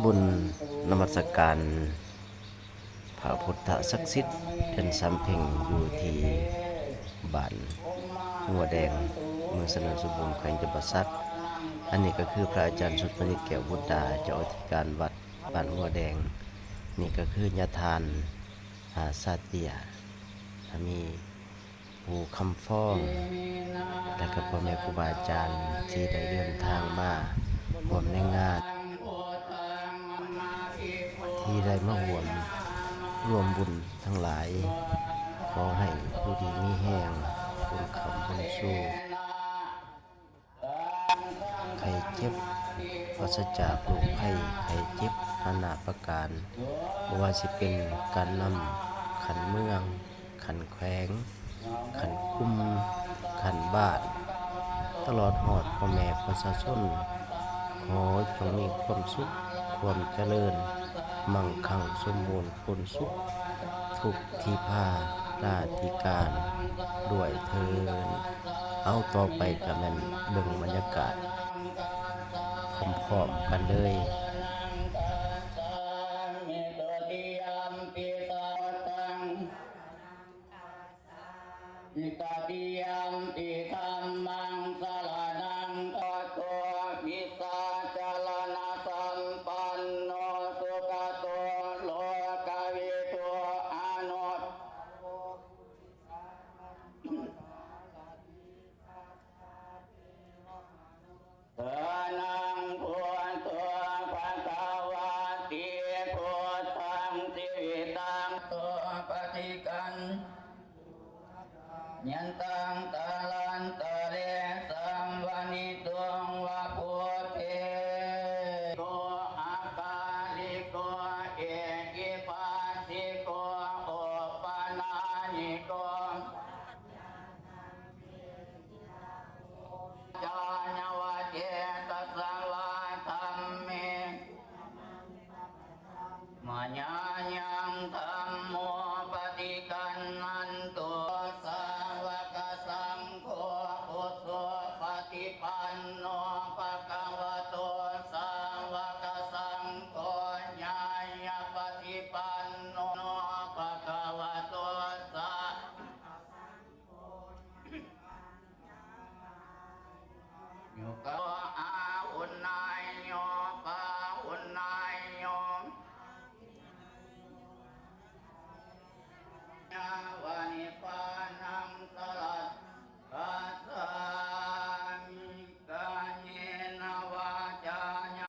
ບຸນນະມັດສະການພະພຸດທະສັກສິດເດືອນສາມເພັງ ຢູ່ທີ່ບ້ານງົວແດງ ເມືອງຊະນະສົມບູນ ແຂວງຈຳປາສັກ. ອັນນີ້ກໍຄືພະອາຈານສຸດມະນີແກ້ວບຸດດາ ເຈົ້າອະທິການວັດບ້ານງົວແດງ. ນີ້ກໍຄືຍາທ່ານ ອາ ຊາເຕຍ ອາ ມີ ພູຄຳຟອງ ແລະ ກໍພໍ່ແມ່ຄູບາອາຈານທີ່ໄດ້ເດີນທາງມາຮ່ວມໃນງານ ທີ່ໄດ້ມາຮ່ວມ ຮ່ວມບຸນທັງຫຼາຍ. ຂໍໃຫ້ຢູ່ດີມີແຮງ, ບຸນຄ້ຳບຸນຊູ. ໄຂ້ເຈັບ, ປາສະຈາກໂລກໄພໄຂ້ເຈັບນານາປະການ, ບໍ່ວ່າຊິເປັນການນຳຂັ້ນເມືອງ, ຂັ້ນແຂວງ, ຂັ້ນກຸ່ມ, ຂັ້ນບ້ານ, ຕະຫຼອດຮອດພໍ່ແມ່ປະຊາຊົນ, ຂໍຈົ່ງມີຄວາມສຸກ, ຄວາມຈະເລີນ, ມັ່ງຄັ່ງສົມບູນ ຜົນສຸກທຸກທີ່ພາລາທິການດ້ວຍເທີນ. ເອົາ ຕໍ່ໄປກໍແມ່ນເບິ່ງບັນຍາກາດພ້ອມໆກັນເລີຍ. ຕະຕິຍຳປິ ທຳມັງ ສະລະນັງ ກະໂຕ ວິຊາຈະລະນະສຳປັນໂນ ສຸກະໂຕ ໂລກະວິທູ ອະນຸ ສະນັງ ພຸດໂທ ພະຄະວາຕິ ພຸດທັງ ຊີວິຕັງ ໂຕ ປະຕິກະນ ຍັນຕ